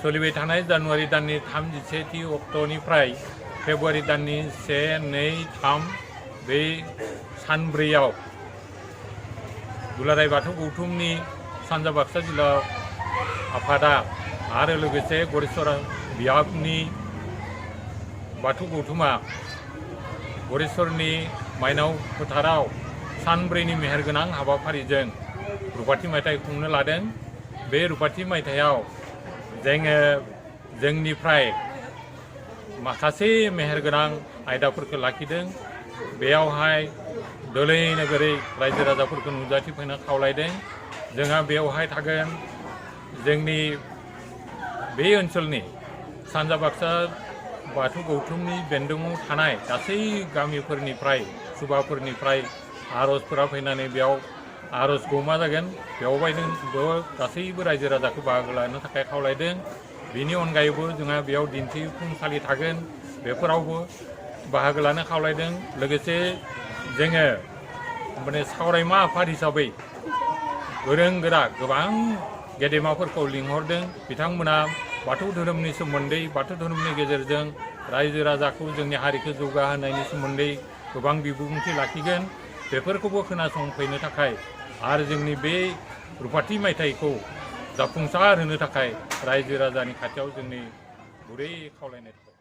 सोलिबाय थानाय जानुवारि दाननि 31थि अक्ट'निफ्राय फेब्रुवारि दाननि 1, 2, 3 बे सानब्रैयाव दुलाराय बाथौ गौथुमनि सानजा बाक्सा जिल्ला आफादा आरो लोगोसे गरेस्वर बिहाबनि बाथौ गौथुमा गरेस्वरनि माइनाव फोथाराव सानब्रैनि मेहेरगोनां हाबाफारिजों रुपाथि मायथाइ खुंनो लादों। बे रुपाथि मायथाइयाव जोङो जोंनिफ्राय माखासे मेहेरगोनां आयदाफोरखौ लाखिदों। बेयावहाय दोलै नोगोरै रायजो राजाफोरखौ नुजाथिफैनो खावलायदों। जोंहा बेयावहाय थागोन जोंनि बे ओनसोलनि सानजा बाक्सा बाथौ गौथुमनि बेन्दोङाव थानाय गासै गामिफोरनिफ्राय सुबाफोरनिफ्राय आर'जफोरा फैनानै बेयाव आर'जखौ मा जागोन बेयावबो गासैबो रायजो राजाखौ बाहागो लानो थाखाय खावलायदों। बेनि अनगायैबो जोंहा बेयाव दिन्थिफुंसालि थागोन, बेफोरावबो बाहागो लानो खावलायदों। लोगोसे जोङो सावरायमा आफाद हिसाबै गोरों गोरा गोबां गेदेमाफोरखौ लिंहरदों। बिथांमोना बाथौ धोरोमनि सोमोन्दै, बाथौ धोरोमनि गेजेरजों रायजो राजाखौ जोंनि हारिखौ जौगाहोनायनि सोमोन्दै गोबां बिबुंथि लाखिगोन। बेफोरखौबो खोनासंफैनो थाखाय आरो जोंनि बे रुपाथि मायथाइखौ जाफुंसार होनो थाखाय रायजो राजानि खाथियाव जोंनि गुरै खावलायनाय थाबाय।